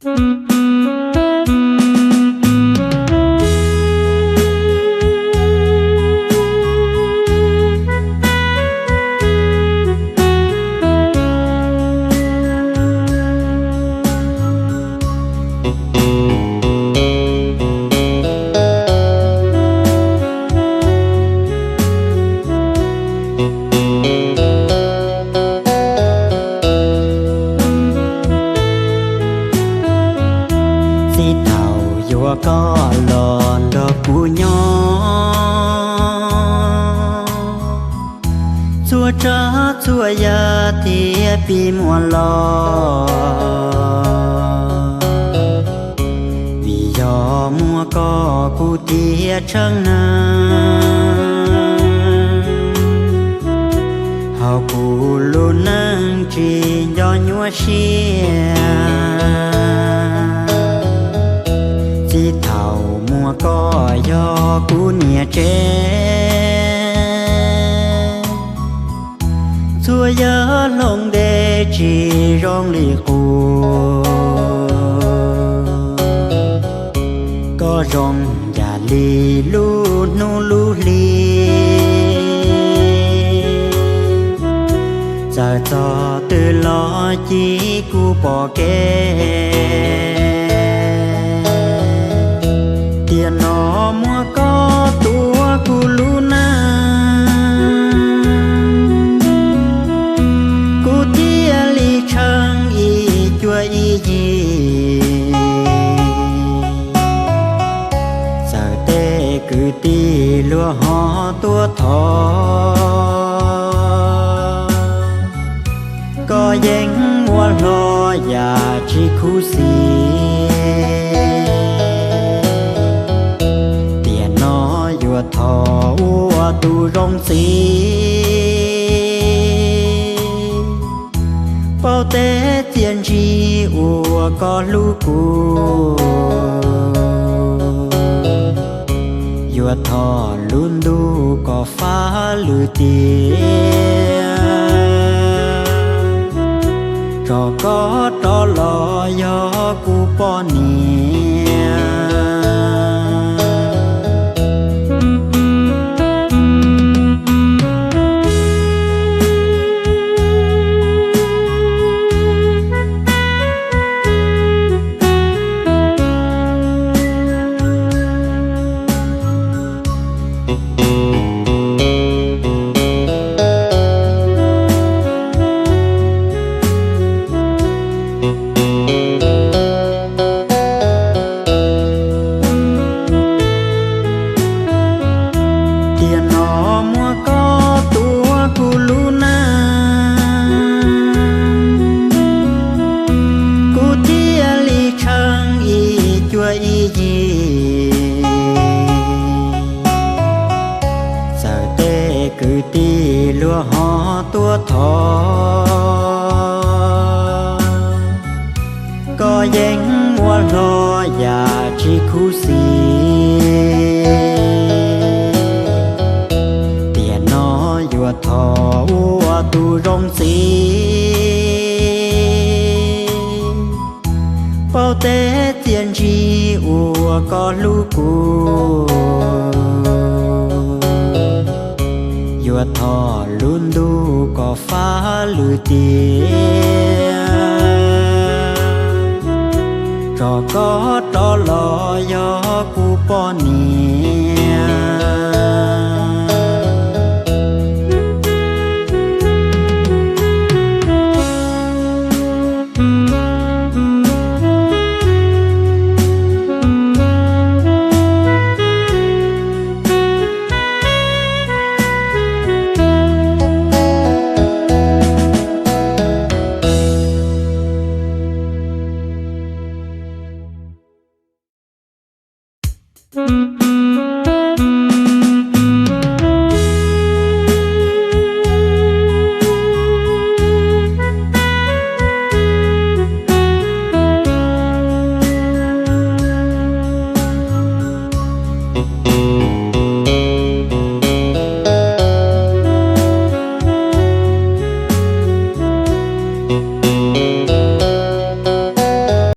Txij thaum yuav koj los nrog kuv nyob, txhua tsav txhua yam thiaj pib muaj los. Vim yog muaj koj kuv thiaj tsheej neeg, hauv kuv lub neej tsis nco nyuaj siab. Txij thaum muaj koj yog kuv niam tsev, txhua yam hloov deb tsis zoo li qub. Koj zoo yam li lub hnub lub hli, txawm txog twg los cia kuv pom kev. Tiam no muaj koj tuav kuv lub neej, kuv thiaj li tsheej ib cuab ib yig. Txawm tej kwv tij luag ho tuaj thov, koj yeej ua hlo yam tsis khuv xim. Tiam no yuav thov ua tus zoo txiv, pauj tej txiaj ntsig uas koj hlub kuv. Yuav thov lub ntuj kom fab lwm tiam, tso koj rov los yog kuv poj niam. Tiam no muaj koj tuav kuv lub neej, kuv thiaj li tsheej ib cuab ib yig. Txawm tej kwv tij luag ho tuaj thov, koj yeej ua hlo yam tsis khuv xim. Tiam no yuav thov ua tus zoo txiv, pauj tej txiaj ntsig uas koj hlub kuv. Yuav thov lub ntuj kom fab lwm tiam, tso koj rov los yog kuv poj niam.